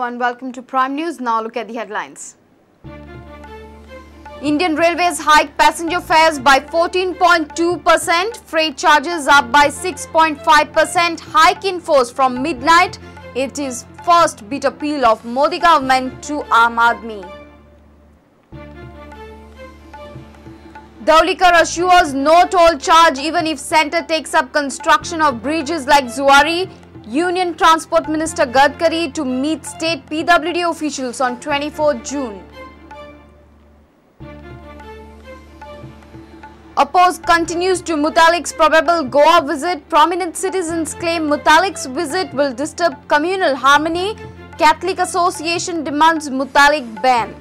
Hello and welcome to Prime News. Now look at the headlines. Indian Railways hike passenger fares by 14.2%, freight charges up by 6.5%, hike in force from midnight. It is first bitter appeal of Modi government to Aam Aadmi. Dhavalikar assures no toll charge even if centre takes up construction of bridges like Zuari. Union Transport Minister Gadkari to meet state PWD officials on 24 June. Oppose continues to Mutalik's probable Goa visit. Prominent citizens claim Mutalik's visit will disturb communal harmony. Catholic Association demands Mutalik ban.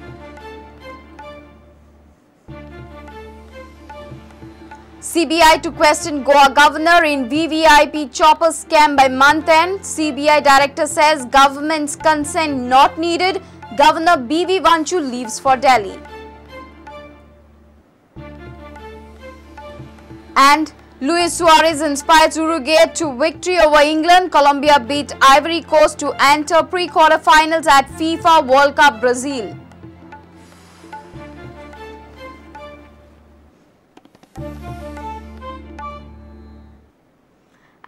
CBI to question Goa governor in VVIP chopper scam by month end. CBI director says government's consent not needed. Governor BV Wanchu leaves for Delhi. And Luis Suarez inspires Uruguay to victory over England. Colombia beat Ivory Coast to enter pre-quarterfinals at FIFA World Cup Brazil.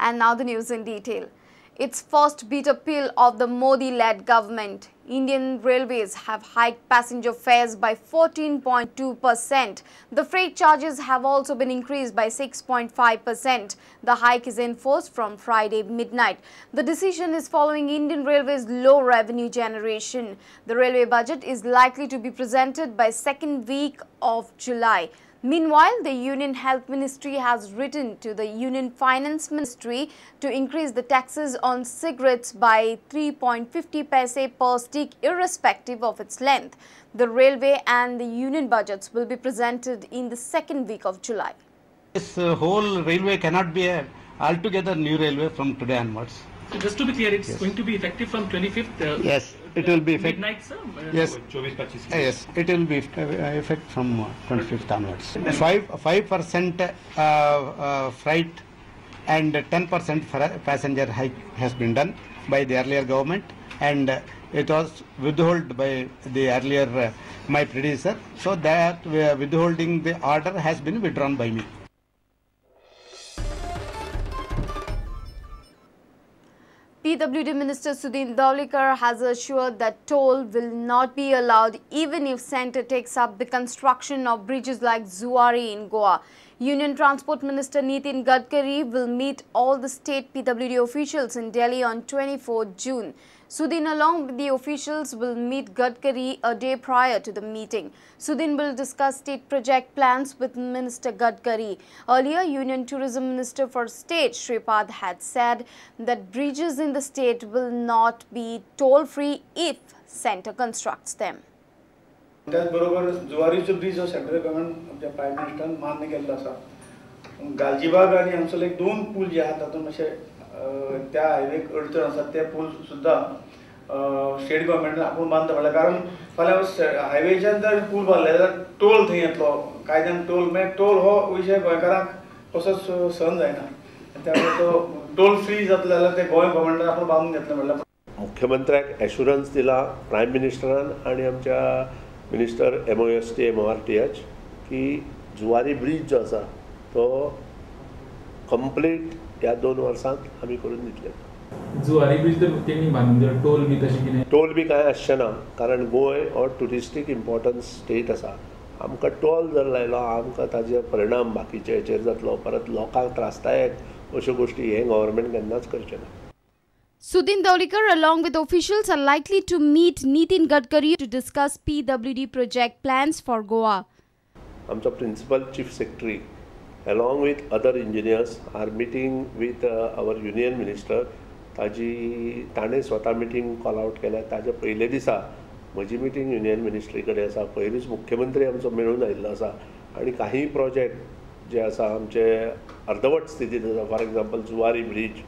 And now the news in detail. It's first bitter pill of the Modi-led government. Indian Railways have hiked passenger fares by 14.2%. The freight charges have also been increased by 6.5%. The hike is in force from Friday midnight. The decision is following Indian Railways' low revenue generation. The railway budget is likely to be presented by second week of July. Meanwhile, the Union Health Ministry has written to the Union Finance Ministry to increase the taxes on cigarettes by 3.50 paise per stick irrespective of its length. The railway and the union budgets will be presented in the second week of July. This whole railway cannot be a altogether new railway from today onwards. So just to be clear, it's going to be effective from 25th. Yes, it will be effective. Midnight, sir? Yes, yes, it will be effect from 25th onwards. 5% freight and 10% passenger hike has been done by the earlier government, and it was withheld by the earlier my predecessor. So that withholding the order has been withdrawn by me. PWD Minister Sudin Dhavalikar has assured that toll will not be allowed even if centre takes up the construction of bridges like Zuari in Goa. Union Transport Minister Nitin Gadkari will meet all the state PWD officials in Delhi on 24 June. Sudin along with the officials will meet Gadkari a day prior to the meeting. Sudin will discuss state project plans with Minister Gadkari. Earlier, Union Tourism Minister for State Shripad had said that bridges in the state will not be toll-free if centre constructs them. त्याचबरोबर जुवारीचो bridge जो central government आमच्या prime मिनिस्टरान मान्य केल्लो आसा. गालजीबाग आनी हांगसर एक दोन पूल जे आहा तातूंत मातशे त्या हायवेक अडचण आसा, ते पूल सुद्दां स्टेट गव्हर्नमेंटान आपूण बांदता म्हणल्यार, कारण फाल्यां हायवेच्यान जर पूल बांदले जाल्यार टोल थंय येतलो, कायद्यान टोल, मागीर टोल हो विशय गोंयकारांक कसोच सहन जायना, त्यामुळे तो टोल फ्री जातलो जाल्यार ते गोंय गव्हर्नमेंटान आपूण बांदून घेतलें म्हणल्यार. मुख्यमंत्र्याक एश्युरन्स दिला प्रायम मिनिस्टरान आनी आमच्या मिनिस्टर MOST MORTH की जुवारी ब्रीज जो आसा तो कंप्लीट ह्या 2 वर्सांत आमी करून दितले. जुवारी ब्रीज तर तेणी बांदून दिलो, टोल बी तशें कितें? टोल बी कांय आसचें ना, कारण गोंय हो ट्युरिस्टीक इम्पॉर्टन्स स्टेट आसा. आमकां टोल जर लायलो आमकां ताजे परिणाम बाकीचे हेचेर जातलो, परत लोकांक त्रासदायक अश्यो गोश्टी हें गव्हर्मेंट केन्नाच करचें ना. Sudin Dhavalikar along with officials are likely to meet Nitin Gadkari to discuss PWD project plans for Goa. आमचो principal chief secretary along with other engineers are meeting with our union minister. ताजी ताणें स्वता meeting call out केल्या. ताजे पयले दिसा म्हजी meeting union ministry कडेन आसा. पयलींच मुख्यमंत्री आमचो मेळून आयिल्लो आसा आनी काही प्रोजेक्ट जे आसा आमचे अर्दवट स्थितींत आसा. For example Zuari bridge,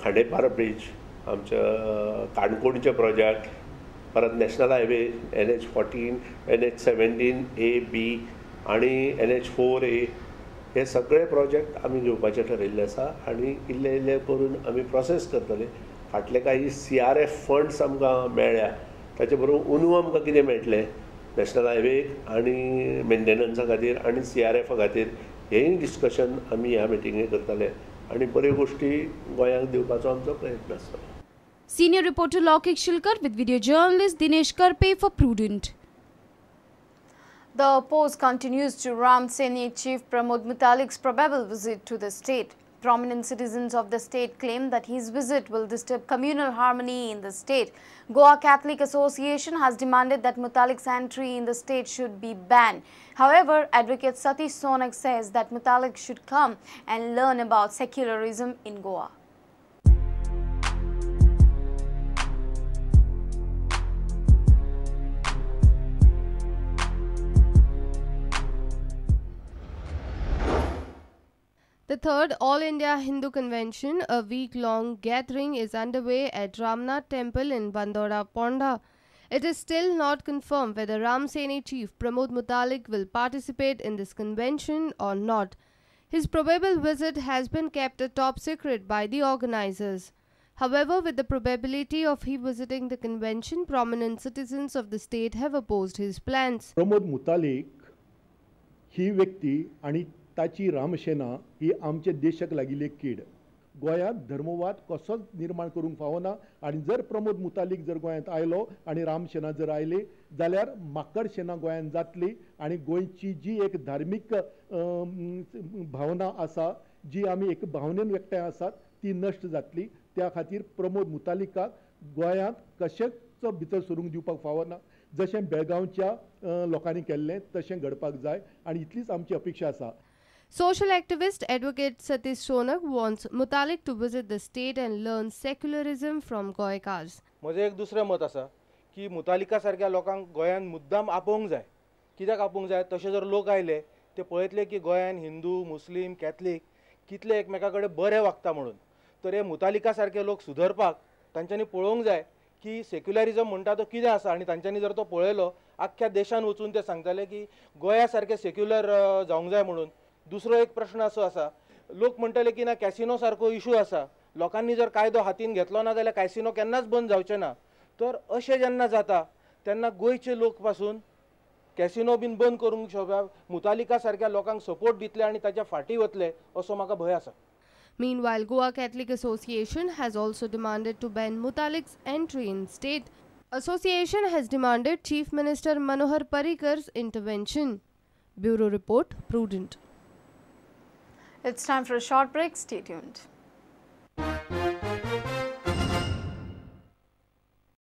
Khandepar bridge, आमच्या काणकोणचे प्रोजेक्ट, परत national highway NH 14, NH 17 A B आनी NH 4A हे सगळे प्रोजेक्ट आमी घेवपाचे ठरयल्ले आसा आनी इल्ले इल्ले करून आमी प्रोसेस करतले. फाटले काही CRF funds आमकां मेळ्ळ्या ताचे बरोबर अंदू आमकां कितें मेळटलें नॅशनल हायवेक आनी मेंटेनन्सा खातीर आनी CRFा खातीर हेंय डिस्कशन आमी ह्या मिटिंगेक करतले आनी बऱ्यो गोश्टी गोंयांक दिवपाचो आमचो प्रयत्न आसतलो. Senior reporter Lokik Shilkar with video journalist Dinesh Karpe for Prudent. The oppose continues to Ram Sene chief Pramod Mutalik's probable visit to the state. Prominent citizens of the state claim that his visit will disturb communal harmony in the state. Goa Catholic Association has demanded that Mutalik's entry in the state should be banned. However, Advocate Satish Sonak says that Mutalik should come and learn about secularism in Goa. The third All India Hindu Convention, a week-long gathering, is underway at Ramnath Temple in Bandora, Ponda. It is still not confirmed whether Ram Sene chief Pramod Mutalik will participate in this convention or not. His probable visit has been kept a top secret by the organizers. However, with the probability of he visiting the convention, prominent citizens of the state have opposed his plans. Pramod Mutalik ही व्यक्ती आणि ताची रामसेना ही आमच्या देशाक लागिल्ली कीड. गोंयांत धर्मवाद कसोच निर्माण करूंक फावना आनी जर प्रमोद मुतालीक जर गोंयांत आयलो आनी रामसेना जर आयली जाल्यार माकड सेना गोंयांत जातली आनी गोंयची जी एक धार्मीक भावना आसा, जी आमी एक भावनेन एकठांय आसात, ती नश्ट जातली. त्या खातीर प्रमोद मुतालिकाक गोंयांत कशेंच भितर सरूंक दिवपाक फावना. जशें बेळगांवच्या लोकांनी केल्लें तशें घडपाक जाय आनी इतलीच आमची अपेक्षा आसा. Social activist Advocate Satish Sonak wants Mutalik to visit the state and learn secularism from Goenkars. म्हजें एक दुसरें मत आसा की मुतालिका सारक्या लोकांक गोंयांत मुद्दाम आपोवंक जाय. कित्याक आपोवंक जाय? तशें जर लोक आयले ते पळयतले की गोंयांत हिंदू, मुस्लीम, कॅथलीक कितले एकमेका कडेन बरे वागता म्हणून. तर हे मुतालिका सारके लोक सुदरपाक तांच्यांनी पळोवंक जाय की सेक्युलरिजम म्हणटा तो कितें आसा आनी तांच्यांनी जर तो पळयलो आख्ख्या देशान वचून ते सांगताले की गोंया सारकें सेक्युलर जावंक जाय म्हणून. दुसरो एक प्रश्न असो आसा, लोक म्हणटले की ना कॅसिनो सारको इशू आसा, लोकांनी जर कायदो हातीन घेतलो ना जाल्यार कॅसिनो केन्नाच बंद जावचें ना. तर अशें जेन्ना जाता तेन्ना गोंयचे लोक पासून कॅसिनो बीन बंद करूंक शकता, मुतालिका सारक्या लोकांक सपोर्ट दितले आनी ताच्या फाटीं वतले असो म्हाका भंय आसा. Meanwhile, Goa Catholic Association has also demanded to ban Mutalik's entry in state. Association has demanded Chief Minister Manohar Parrikar's intervention. Bureau Report, Prudent. It's time for a short break. Stay tuned.